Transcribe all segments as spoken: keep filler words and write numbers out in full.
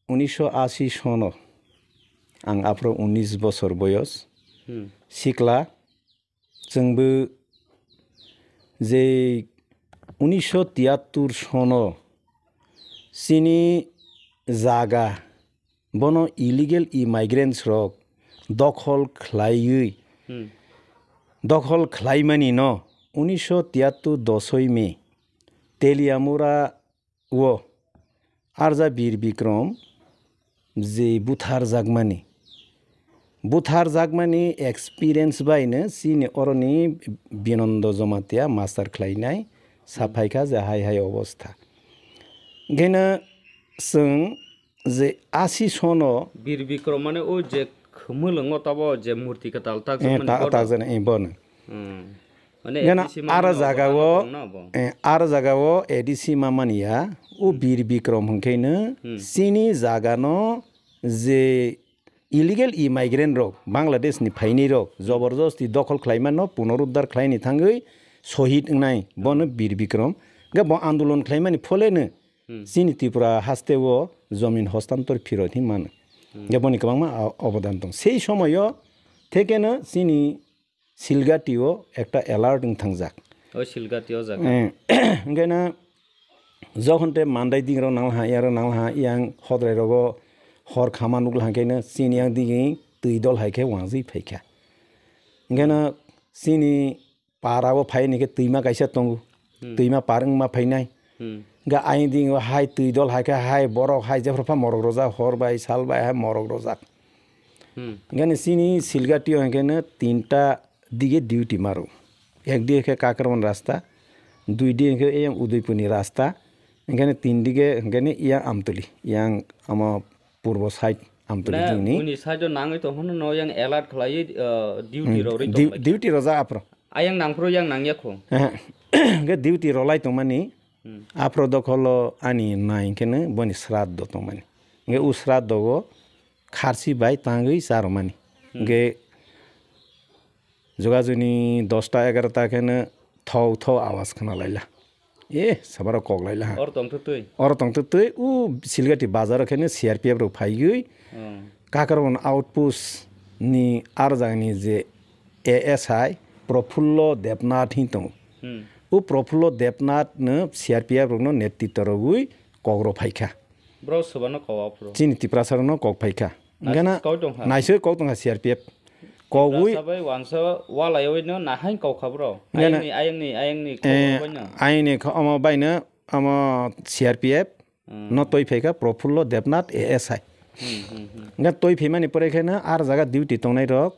unisho ashi sono, ang aphro unis bosor boyos, Hmm. sikla, chwngbo je unisho tiyattur sono chini jaga, bono illegal immigrants rok dokhol khlaiwi, Hmm. dokhol khlaimani no unisho tiyattur dosoi May Teliamura o Arja Bir Bikrom je butharjakmani, butharjakmani experience bai no chini oroni Binondo Jomatia master khlainai saphaikha je hai hai obostha. Gena chwng je ashi sono Bir Bikrom mane o je khumulwngo tabo je murti kwtal tak Eh, jakmani ta-, bono. tak jana, eh, bono. Hmm. Mane Gana A D C mama ara ni jaga obo o, tongna bo. Eh, ara jaga o A D C mamani ya, o Bir Bikrom hwnkhe no Hmm. chini jaga no je illegal immigrant rok, Bangladesh ni phainai rok, Hmm. joborjosti dokhol khlaima no punoruddar khlaini thangwi sohid wngnai, bono Bir Bikrom. Ga bo andolon khlaimani phole no Hmm. chini Tripura haste o jomin hostantor phirot hin mano. Hmm. Ga boni kwbangma o-, obodan tong. Sei somoyo theke no chini Silgati o ekta alert wng thangjak. O Silgati o jaga. Eh, hwnkhe no jokhon te mandai dingrok nanglaha, yarok nanglaha, yang hodrai rogo hor khama nukla hwnkhe no chini yang digi twi dol hai khe wangjwi phaikha. Hwnkhe no chini para o phai ni khe twima kaisa tongo. Hmm. Twima par wngma phainai. Hmm. Ga ayang ding o hai twi dol hai khe hai borok hai jephru pha morok rojak hor bai sal bai hai morok rojak. Hmm. Gani chini Silgati o hwnkhe no tinta dige duty maro. Ek dige khe Kakraman rasta, dui dige hwnkhe eyang Udaipur ni rasta, hwnkhe no tin dige hwnkhe no eyang Amtoli, eyang amo purbo side Amtoli Mane dini. Buini side o nangwi tong hwnno no yang alert khlaiwi, uh, duty Hmm, rw rwi du-, tong bai kha. Duty rojak aphro. Ayang nangphuru yang nangya kho. Ehe. Hwnkhe duty rolai tongmani, Hmm. aphro dokholo ani nai hwnkhe no boni sraddho tongmani. Hwnkhe u sraddho o kharsi bai tangwi charwmani. Hmm. Hwnkhe jogajoni dosta egarota khe no thou thou awas khna laila. E, sabaro kok laila ha. Oro tongtwtwi. Oro tongtwtwi, u Silgati bazaro khe no C R P F rok phaiwi, Hmm. Kakarwan outpost ni ar jagani je A S I Profullo Debnath hin tongo. Hmm. U Profullo Debnath no C R P F rok no netritto rogwi kok rok phaikha. Bro, soba no kok aphro. Chini Tiprasa rok no kok phaikha. Hwnkhe na Naisik kok tongkha. Naisik kok tongkha C R P F. Kogwi Tiprasa bai wansa walaiwi no nahain kok kha bro. Hwnkhe na Ayangni, ayangni, ayangni kok Eh, rok bai no. ayangni kho-, omo bai no, omo C R P F Hmm. no toi phaikha Profullo Debnath A S I. Hmm, hmm, hmm. Hwnkhe toi phaimani pore khe no ar jaga duty tongnai rok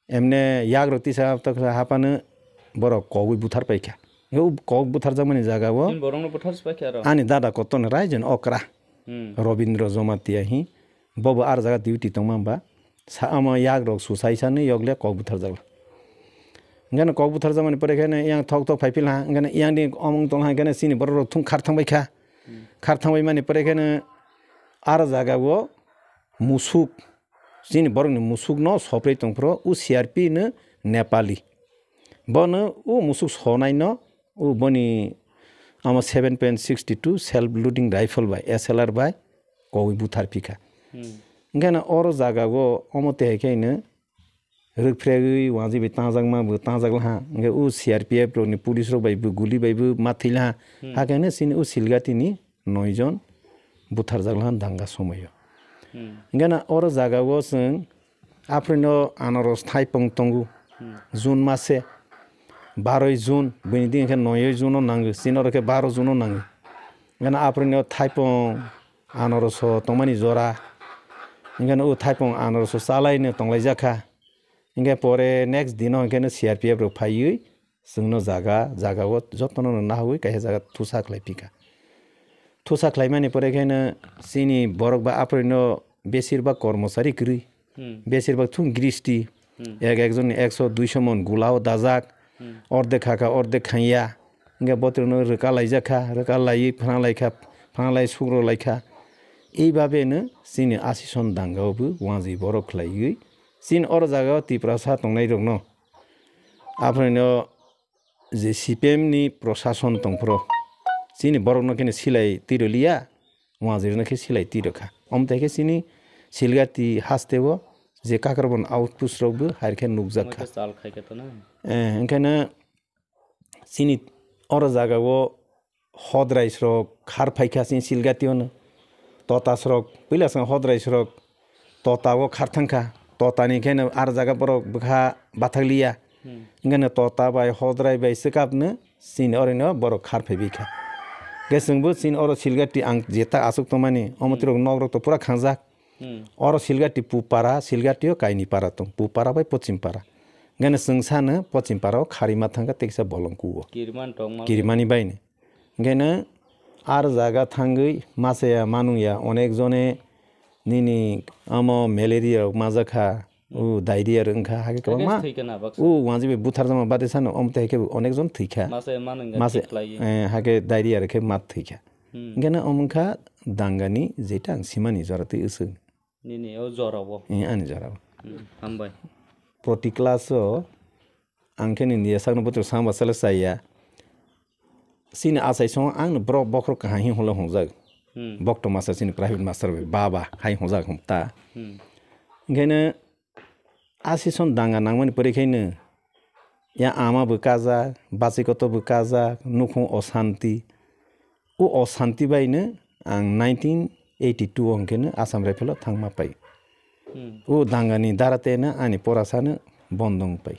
emne yak rok tisa toksa hapano borok kogwi buthar paikha. Hwnkhe u kok buthar jakmani jaga o Chini borok no buthar se paikha aro. ani dada kotor no raijoni okra Hmm. Robindra Jomatia hi bobo ar jaga duty tongma ba sa omo yak rok susaisa no yok le kok buthar jakla. Hwnkhe no kok buthar jakmani pore khe no yang thok thok phai phila hwnkhe no yang di omong tongla hwnkhe no chini borok rok thung khar thang bai kha. Hmm. Khar thang bai mani pore khe no ar jaga o musuk, chini borok ni musuk no soprei tong phro u C R P no Nepali. Bono u musuk sonai no u boni omo seven point six two self loading rifle bai S L R bai kogwi buthar phikha. Hmm. Hwnkhe no oro jaga o omo tehai khe no rwkphregwi wanjwi bai tangjak ma bo tangjak laha. Hwnkhe u C R P F rok ni police rok bai bo guli bai bo ma thwi laha. Hmm. Hakhe no chini u Silgati ni noi jon buthar jak laha danga somoio. Hmm. Hwnkhe no oro jaga o chwng Aphroino anaros thaipung tongo. Hmm. June mase, baroi June, bini digi khe noi June o nango, chini oro khe baro June o nango. Hingkheno aphroino thaipung anaroso tongmani jora. Hingkheno o thaipung anaroso chalaino tonglaijak kha. Hingkhe pore next dino hingkheno C R P F rok phaiwi chwngno jaga, jagao jotono nahagwi kaisa jaga thusa khlai phikha. Thusa khlaimani pore kheno chini borok ba aphroino besir bak kormochari kwrwi. Hmm. Besir bak thung gristi. Hmm. Ek ekjonni ekso duiso mon gulao dajak. Hmm. Ordek khakha, ordek khaiya. Hingkhe botrokno rwka laijak kha, rwka laiwi phana laikha, phana lai sukro laikha. Ei babeno chini asison dangao bo wanjwi borok khlaiwi. Chini oro jagao Tiprasa tongnairokno. Aphroino je C P M ni prosason tongphro, chini borokno kheno silai twi rwliya, wanjwirokno khe silai twi rwkha. Omo tei khe chini Silgati haste o je Kakrabon outpost rok bo hai khe nukjak kha. Chal khai khe to na. Eh, hwnkhe no chini oro jaga o hodrai srok khar phai kha chini Silgati o no. Tota srok, puila swng hodrai srok tota o khar thang kha. Tota ni khe no ar jaga borok bwkha bathak liya. Hmm. Hwnkhe no tota bai hodrai bai swkap no chini oro no borok khar phai bi kha. Hwnkhe chwng bo chini oro Silgati ang jeta aswk tong mani, omo hmm, tirok nok rok to pura khangjak. Hmm. Oro Silgati pupara, Silgati o kaini para tong, pupara bai pochim para. Hwnkhe no chwng sano pochim para o kharima thang kha tei kisa bolong kuo. Kiriman tong ma. Kirimani bai ni. Hwnkhe no ar jaga thangwi masa ya manung ya, onek jone nini omo malaria rok majak kha, o diarrhea rok wng kha, hakhe kwbangma. Thwi kha na baksa. O wanjwi bai buthar jama bade sano omo tei hakhe onek jon thwi kha. Masa ya manung ya. Masa, thik lai. Eh, hakhe diarrhea rok khe ma thwi kha. Hmm. Hwnkhe no omo wng kha dangani jeta ang simani jora twi wswk. Nini o jora o. Eh, ani jora o. Hmm, hambai. Proti class o ang khe nini ya sakno buthar sama sala saya. Chini achai song ang no borok bokhorok kaham hin holo hongjak. Hmm. Bokto masa chini private master bai baba hai hongjak hom ta. Hmm. Hwnkhe no a season danga nangmani pore khe no ya ama bo kajak, bachai koto bo kajak, nukhung osanti. O osanti bai no ang nineteen eighty two o hwnkhe no Assam Rifle o thangma pai. Hmm. O dangani dara te no ani pora sano bondo wng pai.